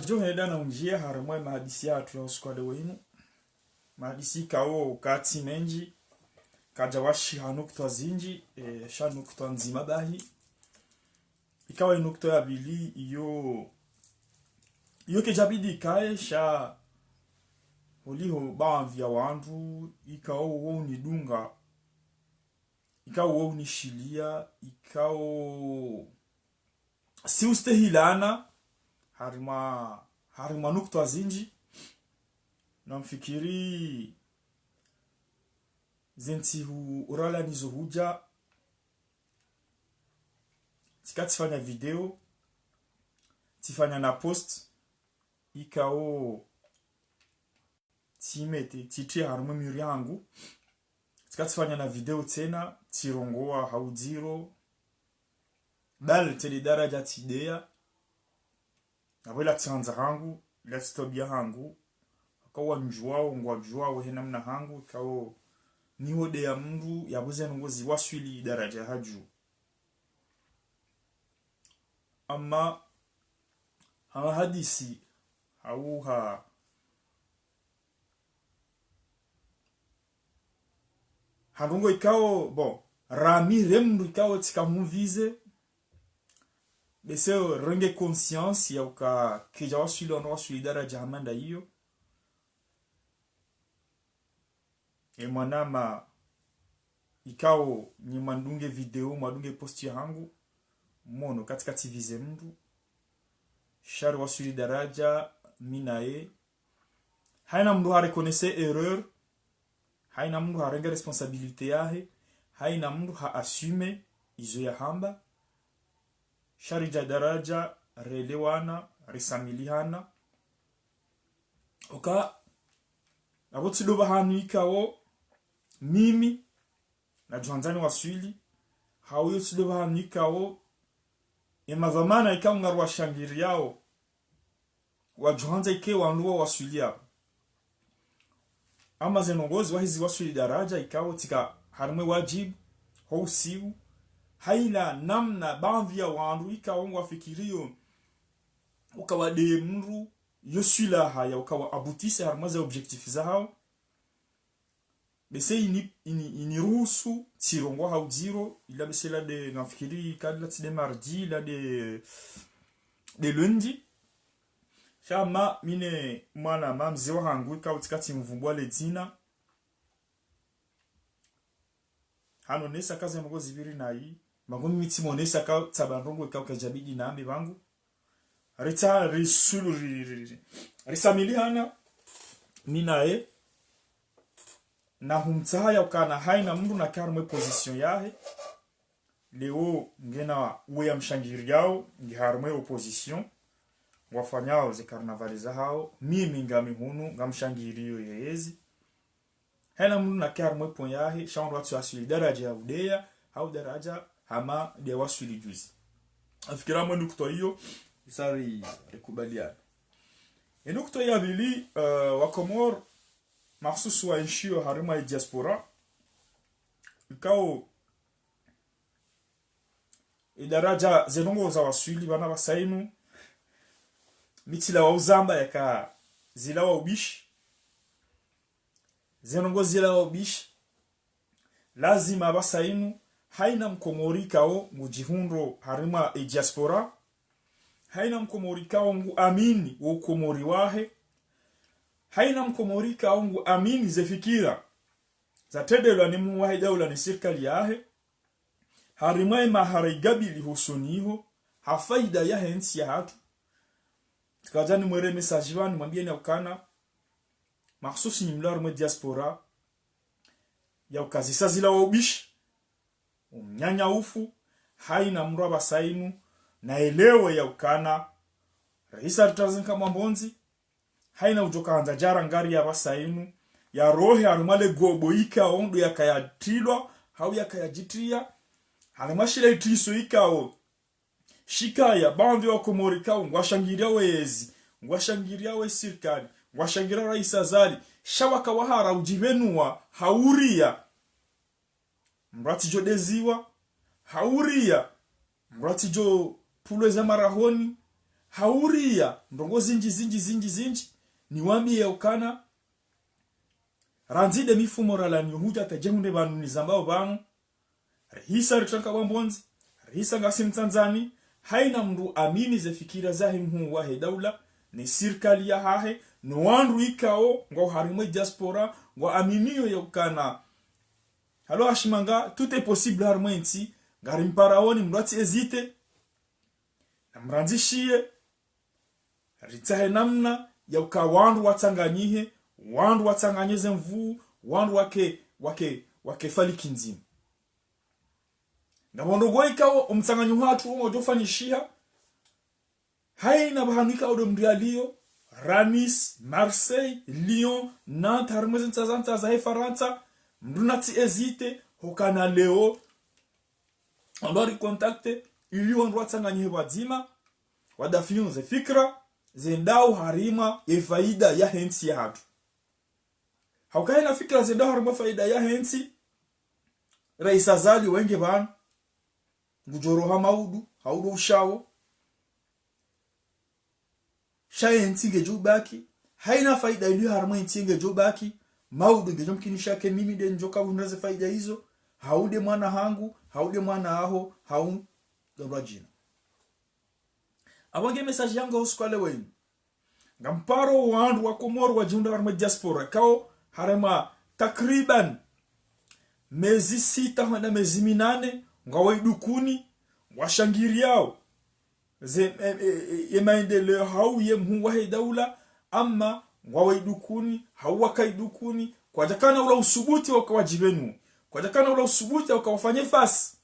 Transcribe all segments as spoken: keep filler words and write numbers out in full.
Djo hwenda na undjia harumwa ye mahadisi yahatru ya usiku wa leo wunu. Mahadisi ikao katsi mendji, kadjawashiha nukutwa zindji, e, sha nukutwa ndzima bahi. Ikao ye nukutwa ya pvili iyo, iyo kedjabidi ikaye sha holiho baadhwi ya wandru, ikao wo unidunga, ikao wo unishilia, ikao si ustehilana harumwa, harumwa nukutwa zindji. Na mfikiri ze ntsihu urala nizo hudja, tsika tsifanya video, tsifanya na post, ikao tsimete, tsitrie harumwa ye miri yangu. Tsika tsifanya na video tsena, tsirongoa ha udziro, bal tsi le daraja tsideya, apvo ila tsi handza hangu, ila tsi twabiya hangu, haka wandjuwao, ngwadjuwao he namna hangu, ikao niho deya mndru, yapvo ze ndrongoo ziwaswili daraja ha dju. Ama, ha mahadisi, hau ha, ha ndrongoo ikao, bon, rami re mndru ikao tsika humvize, bese renge conscience ya uka kedjawaswili, wandru waswili daraja hama nda iyo. E mwanama ikao nyi mwandunge video, mwadunge post yahangu, mono katsika tsivize mndru. Sha ri waswili daraja, mi naye. Haina mndru ha reconnaître erreur, haina mndru harenge responsabilité yahe, haina mndru ha assume izo yahamba. Sha ridja daraja, relewana, risamilihana. Oka, apvo tsi ndo pvahanu ikao mimi nadjo handza niwaswili, hau iyo tsi ndo pvahanu ikao ye madhwamana ikao ngariwashangiriyao wadjo handza ike wandru wawaswili apvo. Ama ze ndrongoo ziwahi ziwaswili daraja ikao tsika harumwa ye wadjibu, ho usiu, haina namna baadhwi ya wandru ikao ngwafikiriyo uka wade mndru yo swilaha ya uka wa aboutisse harumwa ze objectif zahao. Bese ini, ini, iniruhusu tsirongoa ha udziro, ila bese ila nde ngamfikiri, ka ila tsi nde mardi, ila nde, nde lundi. Sha ma, mi ne mwanama mze wahangu, ikao tsika tsimvumbua le dzina, hanonesa ka ze ndrongoo zipviri nayi, mangu mi tsimonesa ka tsamba ndrongoo ikao kedjabidi nambe pvangu. Ritsa risulu ri, ri, ri, risamilihana, mi naye, na humtsaha ya ukana haina mndru nake harumwa ye position yahe. Leo ngena we yamshangiriyao, nge harumwa ye opposition, ngwafanyao ze carnaval zahao, mimi ngami hunu, ngamshangiriyo yeyezi. Haina mndru nake harumwa ye point yahe, sha wandru watsi waswili daraja ya udeya, hau daraja hama nde waswili juzi. Nafikiri mwe nukutwa iyo, isa ri, rikubaliana. Ye nukutwa ya pvili, eh, wa Komori, mahsusu wa enshio harumwa ye diaspora, ikao ye daraja ze ndrongoo zawaswili pvanu pvasa inu, mi tsilawa uzamba yaka zilawa ubishi. Ze ndrongoo zilawa ubishi. Lazima pvasa inu, haina mkomori ikao ngudjihundro harumwa ye diaspora, haina mkomori ikao ngu amini wo ukomori wahe, haina mkomori ikao ngu amini ze fikira zatrendelwa ni mhuu wahe daula ne sirikali yahe, harumwa ye mahara igabili hosoni iho, ha faida yahe ntsi yahatru. Tsikadja nimwere message pvanu, nimwambieni ya ukana, mahsusu nyi mlio harumwa ye diaspora, ya uka zisa zilawa ubishi, umnyanyaufu, haina mndru apvasa inu, naelewe ya ukana, raisi aritranzinka mwambondzi, haina udjo ka handza djara ngari ya pvasa inu, yarohe harumwa le gobo ikao ndo yakaya trilwa, hau yakaya djitriya, harumwa shila itriso ikao shikaya, baadhwi ya wakomori ikao ngwashangiriyao yezi, ngwashangiriyao ye sirikali, ngwashangiriyao raisi Azali, sha waka wahara udjipvenua, ha uria mndru atsidjo deziwa, ha uria mndru atsidjo pulweza marahoni, hauria ndrongoo zindji, zindji, zindji, zindji. Niwambiye ukana, randzi nde mifumo ralawa nayo hudja hata djehundre pvanu nizambao pvanu. Rihisa ritranka pvwambondzi, rihisa ngasi Mtsandzani, haina mndru amini ze fikira zahe mhuu wahe daula, ne sirikali yahahe, no wandru ikao ngwao harimwa e diaspora, ngwaaminio ya ukana. Halo hashimanga, tout est possible harimwa entsi, ngarimparaoni, mndru atsi hésiter, namrandzishiye, ritsahe namna ya uka wandru watsanganyihe, wandru watsanganye ze nvuu, wandru wake, wake, wake faliki ndzima. Ngapvo ndrongoo ikao omtsanganyo hatru ngodjofanyishiha, haina pvahanu ikao nde mndru yaliyo, Ranis, Marseille, Lyon, Nantes, harimwa ze ntsa za, ntsa zahe Farantsa, mndru natsi hésiter, hukana leo, wandru waricontacter, ili wandru watsanganyihe pvwadzima, wadafiyu ze fikira, zendao harimwa ye faida yahe ntsi yahatru. Hauka haina fikira zendao harimwa faida yahe ntsi, Raisi Azali wenge pvanu, ngudjoroha maudu, haudu ushao. Sha ye ntsi ngedjo ubaki, haina faida iliyo harimwa ye ntsi ngedjo ubaki, maudu ngedjo mkinisha ke mimi nde ndjoka hundra ze faida izo, hau nde mwana hangu, hau nde mwana aho, hau ndo lwa djina. Apvo nge message yangu usiku wa leo inu. Ngamparo wandru wa Komori wadjihundra harimwa diaspora, kao harimwa takriban mezi sita hwenda mezi minane, ngwao idukuni, ngwashangiriao ze, e, e, e, ye maendeleo hau ye mhuu wahe daula, ama ngwao idukuni, hau waka idukuni, kwadjakana ula usubuti waka wadjipvenu, kwadjakana ula usubuti waka wafanye face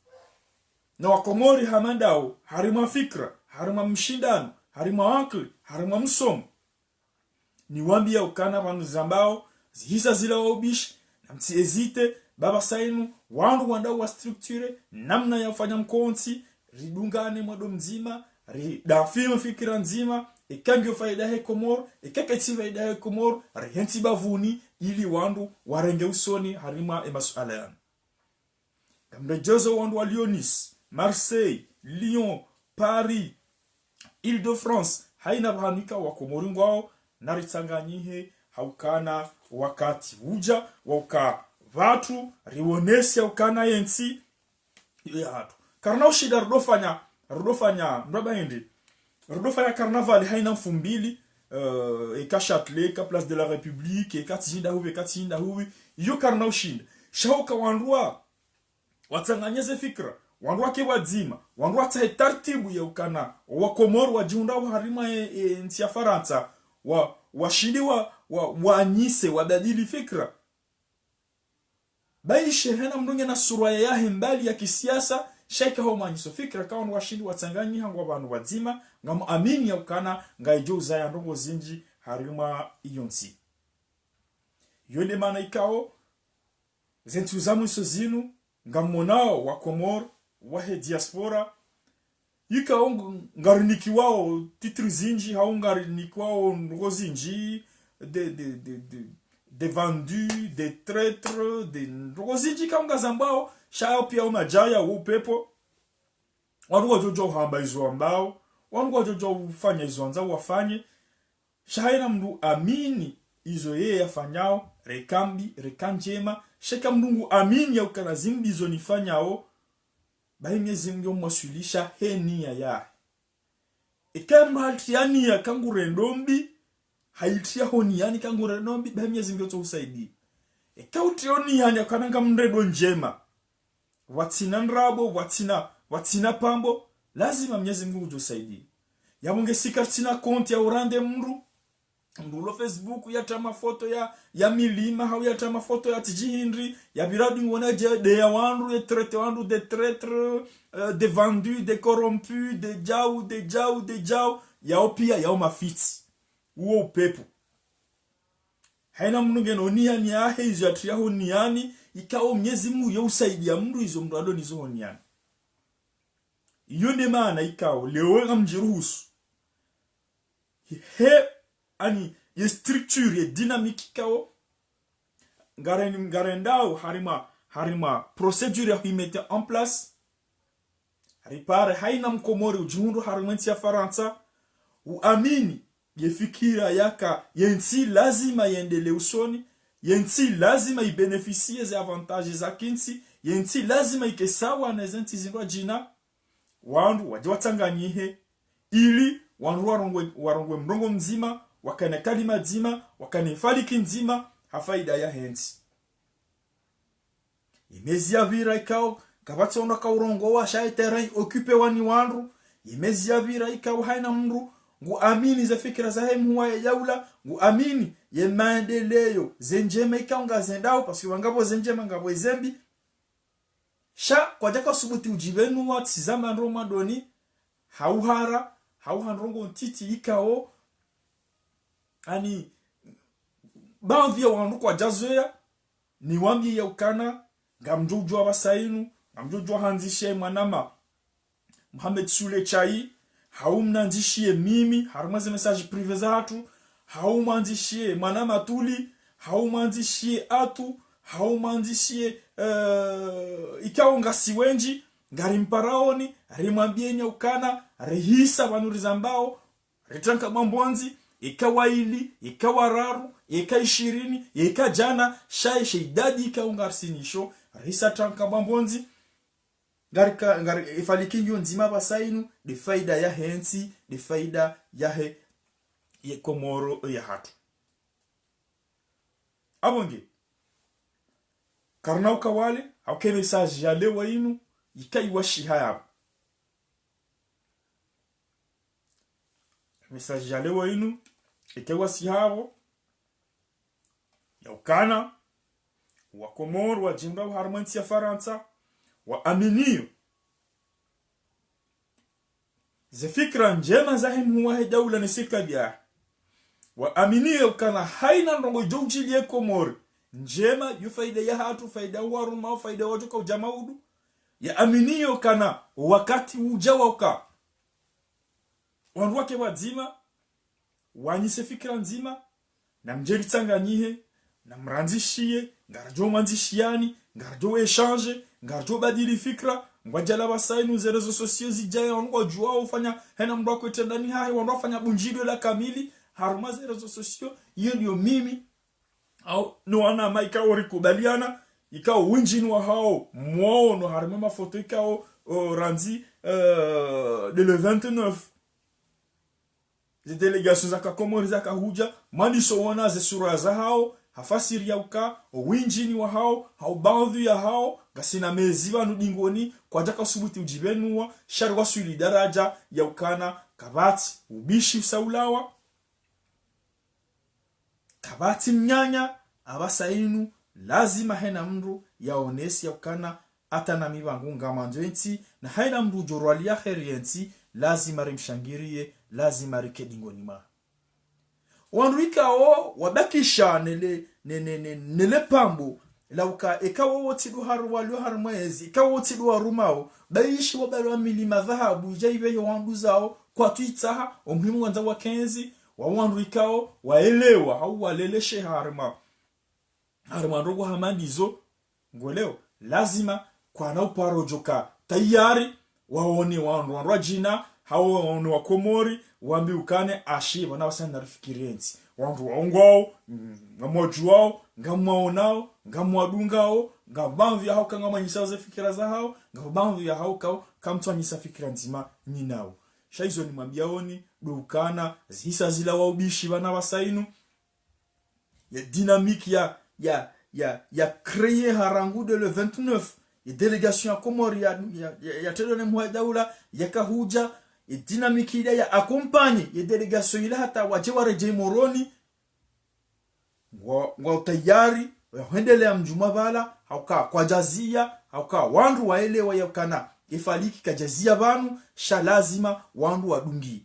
na Wakomori hama ndao, harimwa fikira, harimwa mshindano, harimwa ankili, harimwa msomo. Niwambiya ukana pvanu zambao, zihisa zila wa ubishi, namtsi hésiter, baba sainu, wandru wandao wa structure, namna ya ufanya mkontsi, ridungane mwando mdzima, ridafiyu fikira ndzima, eka ngiyo faida he Komori, eka ketsi faida he Komori, rihentsi bavuni, ili wandru warenge usoni, harimwa e masuala yanu. Ngamredjezo wandru wa Lyonese, Marseille, Lyon, Paris, Île-de-France, haina pvahanu ikao Wakomori ngwao, naritsanganyihe, haukana wakati udja, wauka pvatsu, riwonese haukana yentsi, iyo yahatru. Karina ushinda rudofanya, rudofanya, mraba hindri, rudofanya carnaval haina mfumbili, eh, eka Châtelet, eka Place de la République, eka tsi hindri hupvi, eka tsi hindri hupvi, iyo karina ushinda. Sha hauka wandru wa, watsanganye ze fikira, wandru wake pvwadzima, wandru watsahe tartibu ya ukana, Wakomori wadjihundrao harimwa e, e, ntsi ya Farantsa, wa, washindi wa, wa, wanyise, wabadili fikira. Baishe haina mndru ngena surwa yahe mbali ya kisiasa, sha ika ho manyiso fikira, kao wandru washindi watsanganyiha ngwao pvanu pvwadzima, ngamuamini ya ukana, ngaidjo uzaya ndrongoo zindji harimwa iyo ntsi. Iyo nde maana ikao, ze ntsihu za mwiso zinu, ngamonao Wakomori, wahe diaspora, ikao ng-, ngarinikiwao titres zindji, hau ngarinikiwao ndrongoo zindji, des, des, des, des, des vendus, des traîtres, des ndrongoo zindji ikao ngazambwao, sha yao piya umadjaya, wo upepvo. Wandru ngwadjodjo uhamba izo wambao, wandru ngwadjodjo ufanya izo wandzao wafanye, sha haina mndru amini izo yeye yafanyao, reka mbi, reka ndjema, sha eka mndru ngu amini ya ukana zimbi izo nifanyao, bahi Mnyezi Mngu yo mwaswilisha he niya yahe. Eka mndru halitriya niya ka ngurendo mbi, halitriya ho niyani ka ngurendo mbi, bahi Mnyezi Mngu yotso usaidiya. Eka utriya ho niyani ya ukana ngamrendo ndjema, pvwatsina ndrabo, pvwatsina, pvwatsina pambo, lazima Mnyezi Mngu ngudjo usaidiya. Yapvo nge sika tsina compte ya urande mndru, mndru ulo Facebook yatra mafoto ya, ya milima, hau yatra mafoto ya tsi djihindri, ya pviradi ngwona dje, nde ya wandru, ye traité wandru, des traîtres, euh, des vendus, des corrompus, des djau, des djau, des djau, yao piya, yao mafitsi. Uwo upepvo. Haina mndru ngena ho niyani yahe, izo yatriya ho niyani, ikao Mnyezi Mngu yo usaidiya mndru izo mndru alo nizo ho niyani. Iyo nde maana ikao, leo ngamdjiruhusu. He, ani, ye structure, ye dynamique ikao, ngaren-, ngarendao harimwa, harimwa procédure ya huimettre en place. Ripare haina Mkomori udjihundru harimwa entsi ya Farantsa, uamini ye fikira yaka ye ntsi lazima yendelee usoni, ye ntsi lazima ibénéficié ze avantages za kintsi, ye ntsi lazima ike sawa ne ze ntsi zindrwadjina, wandru wadje watsanganyihe, ili wandru warongwe, warongwe mrongoo mdzima, wakane kalima dzima, wakane faliki ndzima, ha faida yahe ntsi. Ye mezi yapvira ikao kapvatsi wandru wakaurongowa, sha ye terrain occupéwa ni wandru. Ye mezi yapvira ikao haina mndru nguamini ze fikira zahe mhuu wahe daula, nguamini ye maendeleo, ze ndjema ikao ngazendao, parce que ngapvo ze ndjema, ngapvo ze mbi. Sha kwadjaka subuti udjipvenua, tsi zamba ndro madoni, ha uhara, ha uha ndrongoo ntiti ikao, ani, baadhwi ya wandru kwadjazoweya, niwambiye yaukana, ngamdjo udjuwa pvasa inu, ngamdjo udjuwa handzishiye mwanama Mohamed Sule Chai, hau mnandzishiye mimi, harumwa ze message privé zahatru, hau mwandzishiye mwanama Tuli, hau mwandzishiye Atu, hau mwandzishiye, eh, ikao ngasi wendji, ngarimparaoni, rimwambiyeni yaukana, rihisa pvanu rizambao, ritranka bambondzi, ika waili, ika wararu, ika ishirini, ika djana, sha ye she idadi ikao ngarisinisho, rihisa tranka bambondzi, ngarika, ngari, ifaliki ngiyo ndzima pvasa inu, nde faida yahe ntsi, nde faida yahe, ye Komoro yahatru. Apvo nge, karina uka wale, hauka ye message ya leo inu, ika iwashiha yapvo. Message ya leo inu, ika iwashiha yapvo, yaukana, Wakomoro wadjimba harumwa ntsi ya Farantsa, waaminiyo ze fikira ndjema zahe mhuu wahe daula ne sirikali yahe. Waaminiyo ukana haina ndrongoo idjo udjiliya Komori ndjema, yo faida yahatru, faida warumao, faida wadjo ka udja maudu. Yaaminiyo ukana wakati udja wauka wandru wake pvwadzima, wanyise fikira ndzima, namdje ritsanganyihe, namrandzishiye, ngaridjo mwandzishiyani, ngaridjo échanger, ngaridjo badili fikira, ngwadjala pvasa inu ze réseaux sociaux zidjaya, wandru wadjuwao ufanya, haina mndru wako itrendani hahe, wandru wafanya bundjilwe la kamili, harumwa ze réseaux sociaux, iyo ndiyo mimi, hau, no wanama ikao rikubaliana, ikao windjini wahao, mwaono harumwa mafoto ikao, o, randzi, eh, nde le vingt-neuf. Ze délégation zaka Komori zaka hudja, mwandiso wona ze sura zahao, hafasiri yauka, o windjini wahao, hau baadhwi yahao, ngasina mezi pvanu dingoni, kwadjaka subuti udjipvenua, sha ri waswili daraja yaukana, kapvatsi ubishi usaulawa, kapvatsi mnyanya, apvasa inu, lazima haina mndru yaonese yaukana, hata nami pvangu ngamwandzo ye ntsi, na haina mndru udjo rwaliya heri ye ntsi, lazima rimshangiriye, lazima rike dingoni mwa. Wandru ikao wabakisha nele, ne, ne, ne, nele pambo, la uka, eka wowo tsi ndo haru walio harumwa yezi, eka wowo tsi ndo warumao, bayishi wabalwa milima dhahabu, idja ipvehe wanduzao, kwatsu itsaha, omuhimu wandza wakentsi, wa wandru ikao, waelewa, hau waleleshe harumwa. Harumwa ndrongoo hama ndizo, ngwelewo, lazima kwana uparo djoka tayari, waone wandru, wandru wadjina, hau waone Wakomori, wambi ukane ashi, pvanu pvasa narifikiri ye ntsi. Wandru waongwao, mm, ngamwadjuwao, ngamwaonao, ngamwadungao, ngapvo baadhwi yahao ka ngamwanyisao ze fikira zahao, ngapvo baadhwi yahao ka, kamtsuanyisa fikira ndzima nyinao. Sha izo nimwambiyaoni, ndo ukana, zihisa zilawa ubishi pvanu pvasa inu, ye dynamique ya, ya, ya, ya créé ha rangu nde le vingt-neuf, ye délégation ya Komori ya, ya, ya, yatrendwa ne mhuu wa daula, yaka hudja, ye dynamique ila ya accompagné, ye délégation ila hata wadje waredjeyi Moroni, ngwa, ngwa utayari, ya hwendelea mdjumwa pvala, hauka kwadjaziya, hauka wandru waelewa yaukana, ye faliki kadjaziya pvanu, sha lazima wandru wadungi.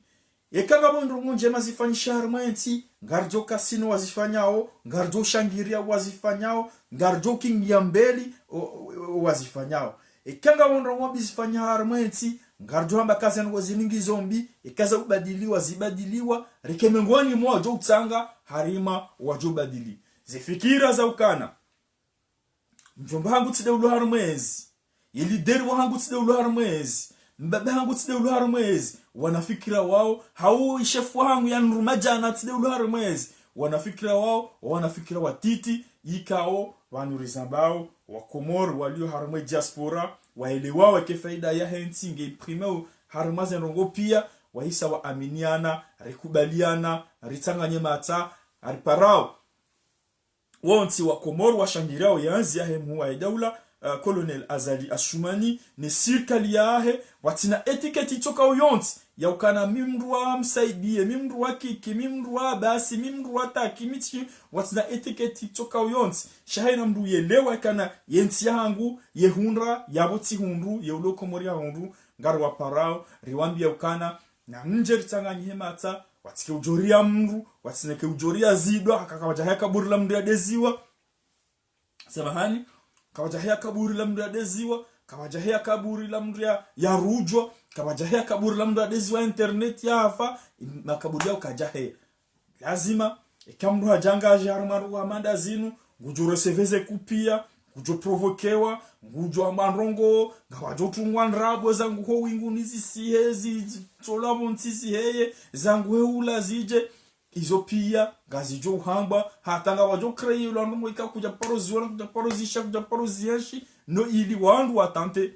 Eka ngapvo ndrongoo ndjema zifanyisha harumwa yentsi, ngaridjo kasino wazifanyao, ngaridjo shangiriya wazifanyao, ngaridjo kingiya mbeli o, o, o, wazifanyao. Eka ngapvo ndrongoo mbi zifanyisha harumwa yentsi, ngaridjo hamba kaza ndrongoo zinu ngizo mbi, eka za ubadiliwa zibadiliwa, rike mengoni mwa wadjo utsanga, harumwa wadjo badili. Ze fikira za ukana mdjomba hangu tsi nde ulo harumwa yezi. Ye leader wahangu tsi nde ulo harumwa yezi. Mbaba hangu tsi nde ulo harumwa yezi. Wanafikira wao, hau ishefu wahangu ya nruma djana tsi de ulo harumwa ezi. Wanafikira wao, wanafikira watiti, ikao, pvanu rizambao, Wakomori, walio harumwa diaspora, waelewao eka faida yahe ntsi nge iprimeo harumwa ze ndrongoo pia, wahisa waaminiana, rikubaliana, ritsanganye matsa, riparao wontsi Wakomori washangiriao ye anzi yahe mhuu wahe daula, eh, Colonel Azali Assoumani, ne sirikali yahe, watsina etiketi tsoka uyontsi, yaukana mi mndru wa Msaidie, mi mndru wa Kiki, mi mndru wa Abasi, mi mndru wa Taki, mi tsi, watsina etiketi tsoka uyontsi. Sha haina mndru yelewa kana ye ntsi yahangu, yehundra, yapvo tsihundru, ye ulo Komori yahundru, ngariwaparao, riwambia ukana, na mdje ritsanganyihe matsa, watsike udjoria mndru, watsineke udjoria zidwa, haka kapvadjaheya kaburi la mndru yadeziwa. Samahani, kapvadjaheya kaburi la mndru yadeziwa, kapvadjaheya kaburi la mndru ya, yarudjwa, kapvadjaheya kaburi la mndru yadeziwa internet yafa, makaburi yao kadjaheya. Lazima, eka mndru hadjangadje harumwa ndrongoo hama nda zinu, ngudjo recevoir ze kupia, ngudjo provoquewa, ngudjo hambwa ndrongoo, ngapvadjo tungwa ndrabo zanguho winguni zisihe, zi, zi, tsola pvontsi ziheye, zanguhe ula zidje, izo pia, ngazidjo uhambwa, hata ngapvadjo créer ula ndrongoo ika kudja paro ziwona, kudja paro zisha, kudja paro zienshi, no ili wandru watente,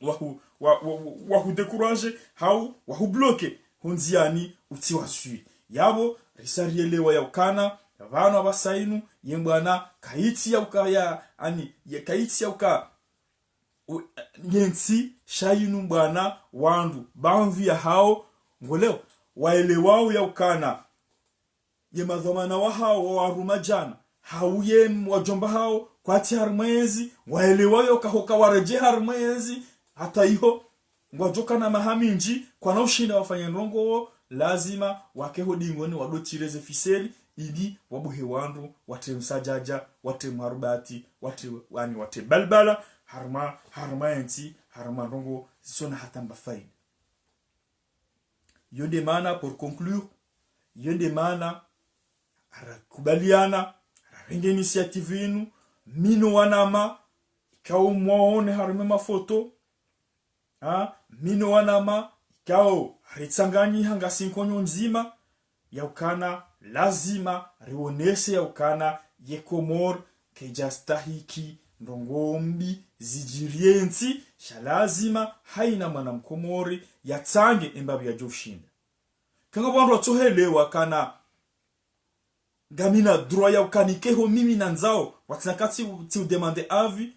wahu, wa, wa, wa, wahu décourager, hau, wahu bloquer, ho ndziani, utsi waswili. Yapvo, risa rielewa yaukana, pvanu apvasa inu, ye mbwana, kayitsi yauka ya, ani, ye kayitsi yauka, u, ye ntsi, sha inu mbwana, wandru, baadhwi yahao, ngoleo, waelewao yaukana, ye madhwamana wahao wa waruma djana, hau ye wadjomba hao, kwatsi harumwa ezi, waelewa yo kahoka waredjee harumwa ezi, hata iho, ngwadjoka na maha mindji, kwana ushinda wafanye ndrongoo, lazima wake ho dingoni wadotire ze ficelle, ili wabuhe wandru, watre Msadjadja, watre Mwarubati, watre, wani, watre Balbala, harumwa, harumwa ye ntsi, harumwa ndrongoo, zisona hata mba faida. Yo nde maana, pour conclure, yo nde maana, rakubaliana, rarenge initiative inu, mi no wanama, ikao mwaone harumwa mafoto, ha, mi no wanama, ikao ritsanganyiha ngasi nkonyo ndzima, yaukana, lazima, rionese yaukana, ye Komori, kaidjastahiki, ndrongoo mbi, zidjiriye ntsi, sha lazima, haina mwana Mkomori, yatsange embapvi yadjo ushinda. Kanga wandru watsohelewa kana, ngamina droit ya ukanike ho mimi nandzao, watsina katsi, tsi udemande avis,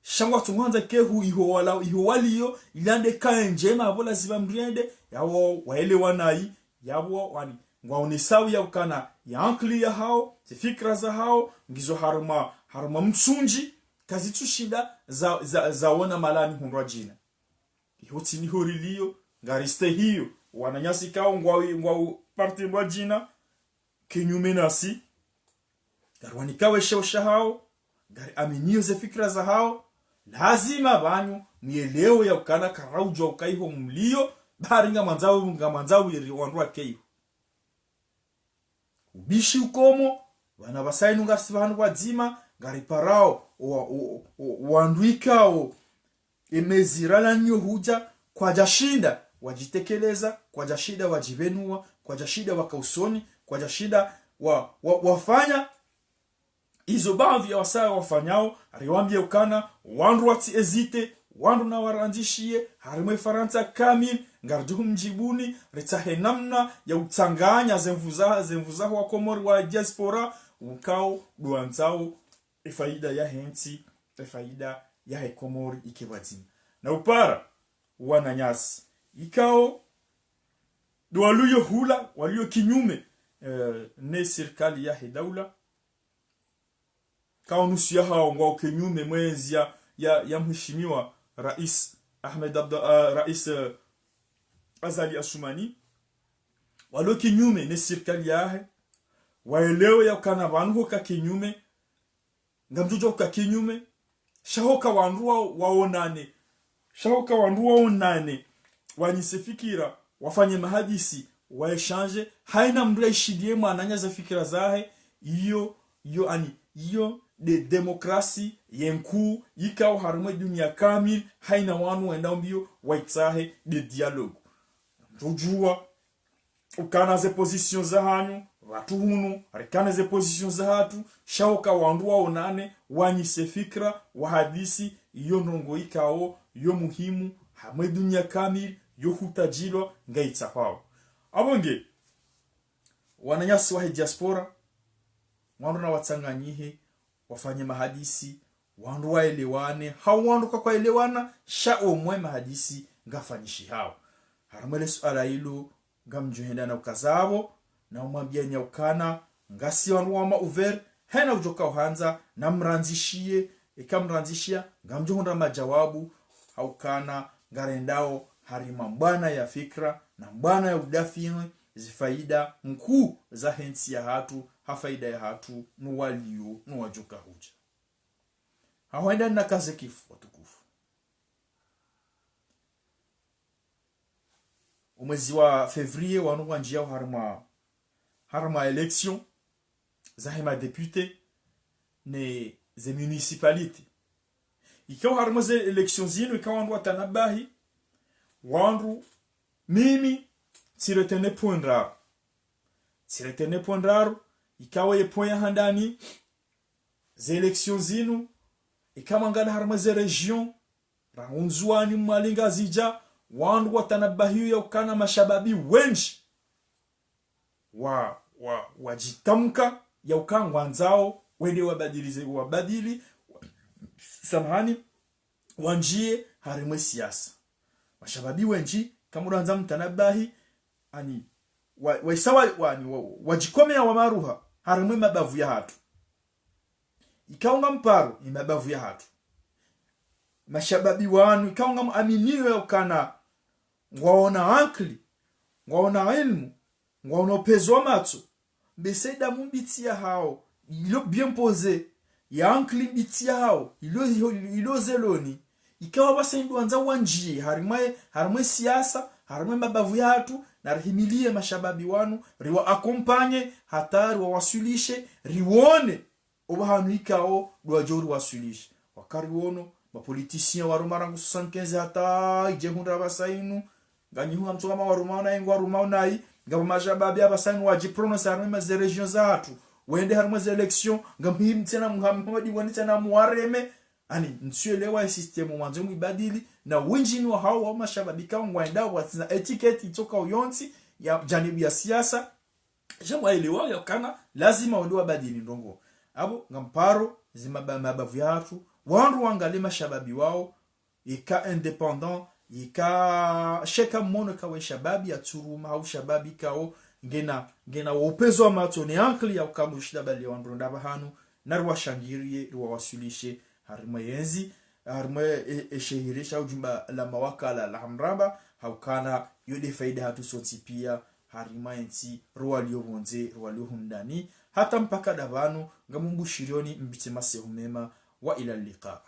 sha ngwatsungwandza ke hu iho wala, iho waliyo, ili ande kaendje, mapvo lazima mndru yende, yapvo waelewa nayi, yapvo wani, ngwaonesao yaukana, ye ankili yahao, ze fikira zahao, ngizo harumwa, harumwa mtsundji, kazitsushinda za, za, zaona malani hundrwa djina. Iho tsi niho riliyo, ngaristehiyo, wananyasi kao ngwao, ngwao parti ndrwa djina, kinyume nasi, ngariwanikao esheo shahao, ngariaminiyo ze fikira zahao, lazima pvanu, mielewo yaukana karaudjwa uka iho mliyo, bari ngamwandzao, ngamwandzao iri wandru wake iho. Ubishi ukomo, pvanu apvasa inu ngasi pvanu pvwadzima, ngariparao, wa, wa, wa, wandru ikao, emezi rala nyo hudja, kwadjashinda, wadjitekeleza, kwadjashinda, wadjipvenua, kwadjashinda, waka usoni, kwadjashinda, wa, wa, wafanya, izo baadhwi ya wasaya wafanyao, riwambie ukana, wandru watsi hésiter, wandru na warandzishiye, harimwa Farantsa kamili, ngaridjo humdjibuni, ritsahe namna ya utsanganya ze nvu za, ze nvu za wa Komori wa diaspora, ukao ndo wandzao efaida yahe ntsi, efaida yahe Komori ike pvwadzima. Na upara, wananyasi, ikao, ndo waliyo hula, waliyo kinyume, eh, ne sirikali yahe daula, kao nusu yahao ngwao kinyume mwenzi ya, ya, ya mheshimiwa Rais Ahmed Abda, ah, Rais, eh, Azali Assoumani, walo kinyume ne sirikali yahe, waelewe yaukana pvanu hoka kinyume, ngamdjodjo uka kinyume, sha hoka wandru wa, waonane, sha hoka wandru waonane, wanyise fikira, wafanye mahadisi, wa échange, haina mndru yaishidiye mwananya ze fikira zahe, iyo, iyo ani, iyo nde demokrasi ye nkuu, ikao harimwa edunia kamili, haina wanu wenda mbio, waitsahe nde dialogue. Ridjua ukana ze position zahanyu, pvatsu hunu, rikane ze position zahatru, sha uka wandru waonane, wanyise fikira, wahadisi, iyo ndrongoo ikao, yo muhimu, harumwa ye dunia kamili, yo hutadjilwa, ngaitsahwao. Apvo nge, wananyasi wahe diaspora, wandru nawatsanganyihe, wafanye mahadisi, wandru waelewane, hau wandru kwakwaelewana, sha omwe mahadisi ngafanyishihao. Harumwa le suala ilo, ngamdjohenda na ukaza pvo, na umwambiani ya ukana, ngasi wandru wa ma ouvert, hena udjoka uhandza, na mrandzishiye, eka mrandzishiya, ngamdjohundra majawabu, ha ukana, ngarendao, harumwa mbwana ya fikira, na mbwana ya udafiri, zifaida nkuu zahe ntsi yahatru, ha faida yahatru, no walio, no wadjoka hudja. Hahwenda nakaze kifu, watukufu. Omwezi wa février, wanu ngwandjiao harumwa, harumwa élection, zahe ma député, ne ze municipalité. Ikao harumwa ze élection zinu, ikao wandru watanabahi, wandru mimi, tsiretene point ndraru. Tsiretene point ndraru, ikao ye point ya handani, ze élection zinu, ikao mwangalia harumwa ze région, rangu Ndzuwani, Mwali, Ngazidja, wandru watanabahiyo ya ukana mashababi wendji wa, wa, wadjitamka ya uka ngwandzao wende wabadilize, wabadili, samahani, wandjiye harumwa ye siasa. Mashababi wendji, kamurandza mtanabahi, ani, wa, waisa wa, wa, ani, wa, wadjikomea wa maruha harumwa ye mabavu yahatru. Ikao ngamparo, ye mabavu yahatru. Mashababi wanu, ikao ngamuaminiyo ya ukana, ngwaona ankili, ngwaona ilmu, ngwaona upvenuzi wa matso, mbese damu mbitsi yahao, ilo bien posé, ya ankili mbitsi yahao, ilo, ilo, ilo zeloni, ikao pvasa ndo wandza wandjiye, harumwa ye, harumwa ye siasa, harumwa ye mabavu yahatru, na rihimiliye mashababi wanu, riwa accompagné, hata riwawaswilishe, riwone, opvahanu ikao, ndo wadjo riwaswilishe. Wakati wono, ma politiciens waruma rangu soixante-quinze hata idje hundra pvasa inu. Nganyi hunu ngamtsuka ma waruma unayi, ngwaruma unayi. Ngapvo mashababi apvasa inu wadji prononcer harumwa ze région zahatru. Wende harumwa ze élection, ngamhimu tsena Muhammad wani tsena muwareme. Ani, ntsuelewa ye système mwandzo mwibadili, na wendji ni wahao wa mashababi ikao ngwaendao watsina étiquette itsoka uyontsi, ya janibu ya siasa, sha mwaelewa ya ukana, lazima wende wabadili ndrongoo. Apvo, ngamparo, zima ba, mabavu yahatru, wandru wangalie mashababi wao, ika indépendant, ika sheka mwono kawe shababi ya tsuruma, hau shababi kao, ngena, ngena wa upvenuzi wa matso ne ankili ya uka ngushinda bali wandru ndapvahanu, na riwashangiriye, riwawaswilishe, harumwa ye ntsi, harumwa e, e shehiri sha ujumba la mawakala la Hamramba, ha ukana yo nde faida yahatru sontsi pia, harumwa ye ntsi, ro walio pvondze, ro walio hundani, hata mpaka ndapvanu, ngamumbushirioni mbitse masehu mema, wa ila liqa.